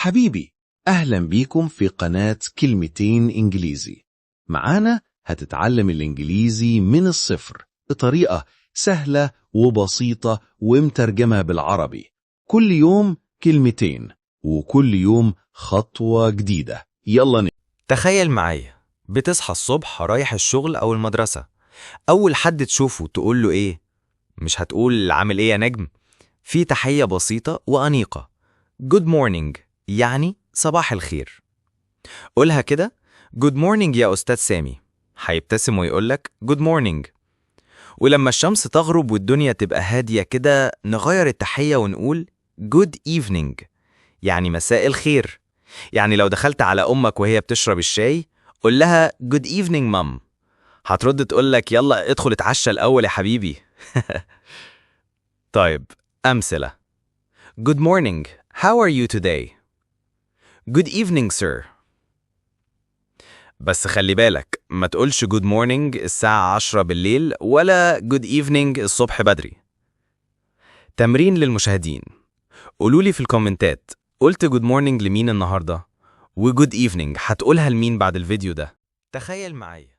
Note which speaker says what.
Speaker 1: حبيبي، أهلا بيكم في قناة كلمتين إنجليزي. معانا هتتعلم الإنجليزي من الصفر بطريقة سهلة وبسيطة ومترجمة بالعربي. كل يوم كلمتين وكل يوم خطوة جديدة. يلا.
Speaker 2: تخيل معايا، بتصحى الصبح رايح الشغل أو المدرسة، أول حد تشوفه تقول له إيه؟ مش هتقول عامل إيه يا نجم؟ في تحية بسيطة وأنيقة، Good morning، يعني صباح الخير. قولها كده: Good morning يا أستاذ سامي. هيبتسم ويقولك Good morning. ولما الشمس تغرب والدنيا تبقى هادية كده، نغير التحية ونقول Good evening، يعني مساء الخير. يعني لو دخلت على أمك وهي بتشرب الشاي، قول لها Good evening mom. هترد تقول لك يلا ادخل اتعشى الأول يا حبيبي. طيب، أمثلة: Good morning, how are you today? Good evening sir. بس خلي بالك، ما تقولش good morning الساعة 10 بالليل ولا good evening الصبح بدري. تمرين للمشاهدين: قولوا لي في الكومنتات، قلت good morning لمين النهاردة؟ و good evening هتقولها لمين بعد الفيديو ده؟ تخيل معايا.